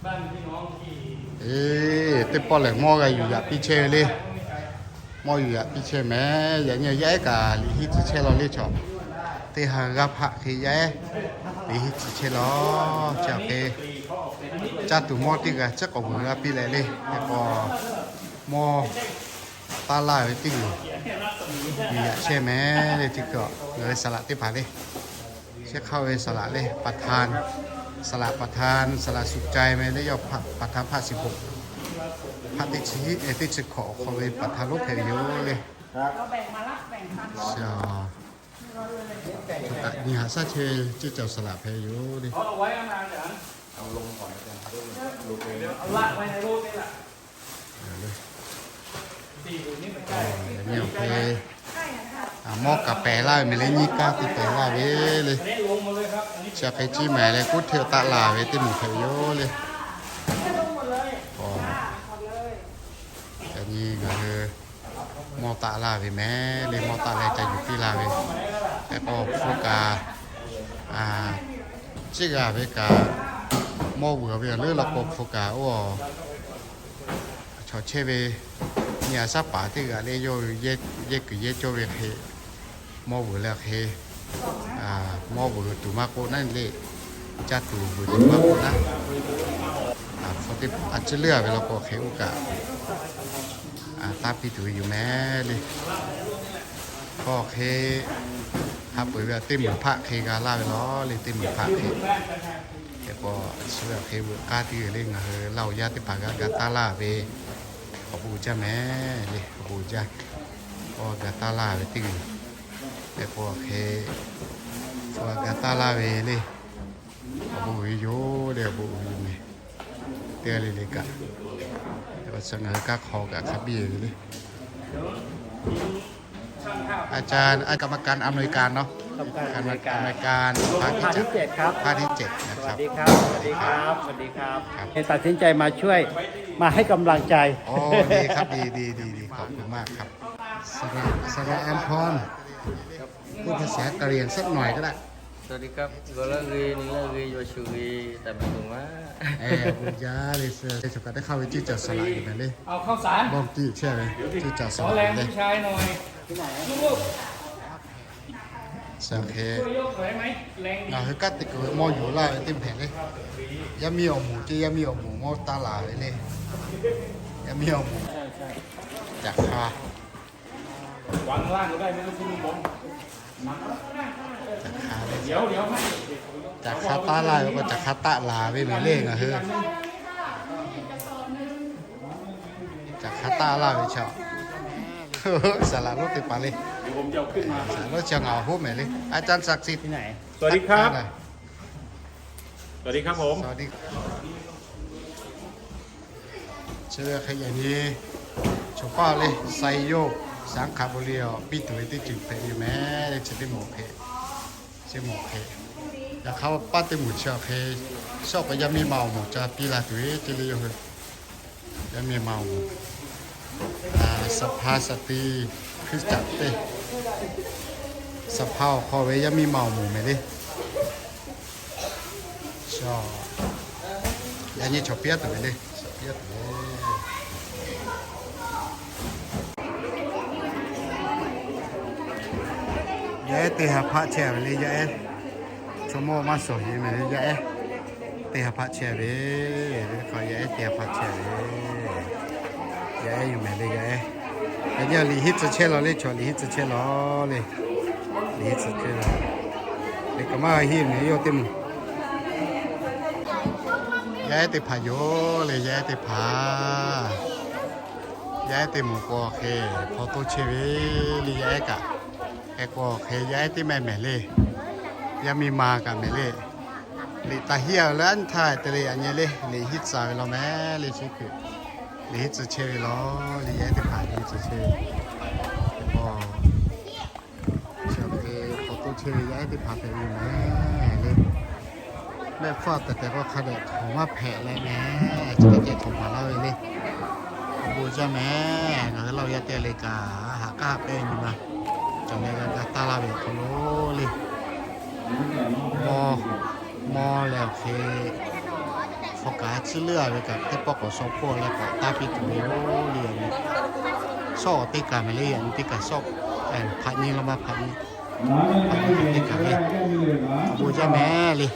Eˬ, teˇ pawˆ lehˬ mawˇ g'a yuˬ yaꞈ piˇ chehˇ ve le. Mawˇ yuˬ yaꞈ piˇ chehˇ mehˍ. Yaꞈ nyi yaˇ ehˉ kaꞈ liꞈ henˇ tcuh chehˇ law le chaw. Teˇ ha g'aˇ hpaˆ hk'e yaˇ ehˉ liꞈ henˇ tcuh chehˇ law. Chi hk'e caˇ tuˬ mawˇ teˇ g'aˇ ceˉ k'awꞈ vuiˬ g'a piˇ leh le. Hk'e k'o mawˇ taˇ laˇ ve teˇ g'uiˬ yuˬ yaꞈ chehˇ mehˍ le. Chi hk'e ngaˬ hui saˍ laꞈ teˇ hpaˍ le, shehˉ hk'aˇ ve saˍ laꞈ le, ประธาน, saˍ laꞈ ประธาน, saˍ laꞈ สุขใจ mehˍ le, yawˇ ประธาน hpaˆ shiˍ boꞈ, hpaˆ teˇ chi hiˆ, teˇ chi hkawꞈ awˬ hk'aw ve ประธาน lonˉ hpehꞈ ve yoˬ le. Chaw kaꞈ nyi haꞈ shaˉ chehˇ ve ceˇ cawˬ saˍ laꞈ hpehꞈ ve yoˬ le. Mawˇ kaꞈ pehˬ laˇ ve mehˍ le, nyiˇ kaˇ teˇ pehˬ laˇ ve le. Chi hk'e ciˉ mehˍ leh kuˉ hteˇ taˆ laˇ ve teˇ moˍ hpehꞈ ve yoˬ le. Yaꞈ nyi ngaˬ hui mawˇ taˆ laˇ ve mehˍ le, mawˇ taˆ leh ca yuˬ piˇ laˇ ve. Hk'e k'o hpu kaꞈ, ciˉ g'a ve kaꞈ, mawˇ vuiˬ ve leuˉ law k'o hpu kaꞈ oˇ chaw chehˇ ve nyi a shaˉ paˍ teˇ g'aˇ le, yawˇ yehˇ kuiˬ yehˇ cawˇ ve hk'e, mawˇ vuiˬ leh hk'e, mawˇ vuiˬ tuˬ maˇ k'oˆ naˉ le, caˇ tuˬ vuiˬ tuˬ maˇ k'oˆ naˉ, a ciˉ leuˉ a ve law k'o hk'e oˇ kaꞈ taˇ piˇ tuˬ ve yoˬ mehˍ le. K'o hk'e, ha peuˬ ve teˇ meunˍ hpaˆ hk'e g'a laˇ ve law le, teˇ meunˍ hpaˆ hk'e. Hk'e k'o, chi ve hk'e veuꞈ k'aˇ teˇ g'aˇ le ngaˬ hui Laˇ huˍ yaˇ teˇ hpaˍ g'a ga taˇ laˇ ve awˬ bon jaˇ mehˍ le, awˬ bon jaˇ. K'o ga taˇ laˇ ve teˇ g'aˇ, hk'e k'o hk'e, g'a ga taˇ laˇ ve le, awˬ bon ve yoˬ le, awˬ bon ve yoˬ mehˍ. Teˇ g'aˇ le le kaꞈ, ngaˬ hui kaˇ hk'aw kaꞈ hk'a biˇ ve le. อาจารย์ กรรมการอำนวยการเนาะ กรรมการอำนวยการ ภาคที่เจ็ดครับ ภาคที่เจ็ดนะครับ สวัสดีครับ สวัสดีครับ สวัสดีครับ ครับ ตัดสินใจมาช่วย มาให้กำลังใจ อ๋อ ดีครับ ดี ดี ดี ดี ขอบคุณมากครับ สระ สระอัมพร พูดภาษากะเหรี่ยงสักหน่อยก็ได้ สวัสดีครับ กอละเก นิละเก ยอชูเก ตะเบตุงวะ เออ คุณจ้าเลยเสือ ได้เข้าไปที่จอดสลากอยู่ไหนเลย เอาข้าวสาร บ้องตี้ใช่ไหม ที่จอดสลากเลย ผู้ชายหน่อย ลูกๆ สังเกต ช่วยยกหน่อยได้ไหม แรงดี เราคือกัดติดกับหม้ออยู่ล่าไอ้ติ่มแผ่นเลย ยังมีออกหมู ที่ยังมีออกหมู หม้อตาหลาเลยเนี่ย ยังมีออกหมู ใช่ ใช่ จากคา วางล่างก็ได้ ไม่ต้องขึ้นบน จากคาเลย เดี๋ยว เดี๋ยวให้ จากคาตาหลา แล้วก็จากคาตาหลาไปเหมือนเลขอะ เฮ้ย จากคาตาหลา ไปเฉาะ สาระรถติดปะเลย เดี๋ยวผมจะเอาขึ้นมา สาระรถเชียงเหงา โอ้โห แหมเลย อาจารย์ศักดิ์สิทธิ์ ที่ไหน สวัสดีครับ ทักทายหน่อย สวัสดีครับผม สวัสดี Chi ve hk'e yaꞈ nyi chaw paˇ le, Saˍ yoˇ Saˍ hkaˍ bon le awˬ piˇ tuˬ ve teˇ ceuˬ hpehꞈ ve yoˬ mehˍ le. Chi teˇ moˍ hk'e, chi moˍ hk'e, yaꞈ hk'aˇ paˇ teˇ moˍ chi awˬ hk'e, shawˉ k'o yaˇ miˇ ma awˬ moˍ ca piˇ la tuˬ ve ce le yoˬ hui. Yaˇ miˇ ma awˬ moˍ, สภาสตรีคริสตจักร teˇ, สภา awˬ hk'aw ve yaˇ miˇ ma awˬ moˍ mehˍ le. Yaꞈ nyi chaw piˇ tuˬ ve le, chaw piˇ tuˬ ve. Yaˇ ehˉ teˇ ha hpaˆ chehˇ ve le, yaˇ ehˉ. Chaw mawˇ maˇ shawˍ heˍ mehˍ le, yaˇ ehˉ teˇ ha hpaˆ chehˇ ve. Yaˇ ehˉ teˇ ha hpaˆ chehˇ ve. Yaˇ ehˉ yoˬ mehˍ le, yaˇ ehˉ. Yaꞈ nyi liꞈ henˇ tcuh chehˇ law le, chaw liꞈ henˇ tcuh chehˇ law le. Liꞈ henˇ tcuh chehˇ law. Liꞈ kaꞈ maˇ henˇ mehˍ yawˇ teˇ moˍ. Yaˇ ehˉ teˇ hpaˍ yoˬ le, yaˇ ehˉ teˇ hpaˍ. Yaˇ ehˉ teˇ moˍ k'o hk'e hpaw toˇ chehˇ ve le, yaˇ ehˉ kaꞈ. Hk'e k'o hk'e yaˇ ehˉ teˇ mehˆ mehˍ le. Yaˇ miˇ ma kaꞈ mehˍ le. Liꞈ taˍ hiˉ a leh anˇ htaˇ te le, yaꞈ nyi le liꞈ henˇ tcuh ve law mehˍ le, chi hk'e liꞈ henˇ tcuh chehˇ ve law le, yaˇ ehˉ teˇ hpaˍ henˇ tcuh chehˇ ve. Hk'e k'o chi hk'e hpaw toˇ chehˇ ve yaˇ ehˉ teˇ hpaˍ hpehꞈ ve yoˬ mehˍ le. Mehˆ hpfuhˇ tehˬ tehˬ k'o hk'a dehꞈ htawnˍ maˇ hpehꞈ leh mehˍ, chi hk'e htawnˍ maˍ laˇ ve le. Awˬ bon jaˇ mehˍ. Ngaˬ hui Laˇ huˍ yaˇ teˇ g'aˇ le kaꞈ, haꞈ k'aˉ pehˇ nyi ma cawˬ leh g'a ga taˇ laˇ ve awˬ hk'aw lo le. Mawˇ, mawˇ leh awˬ hk'e, Hk'aw kaꞈ chi leuˉ a ve kaꞈ teˇ pawˆ k'awꞈ shaw hpawˇ leh k'awꞈ taˇ piˇ tuˬ ve yoˬ le. Yaꞈ nyi shawˉ awˬ teˇ kaˬ mehˍ le, yaꞈ nyi teˇ kaˬ shawˉ hpaꞈ nyi law ma hpaꞈ nyi, hpaꞈ nyi teˇ kaˬ le, awˬ bon jaˇ mehˍ le.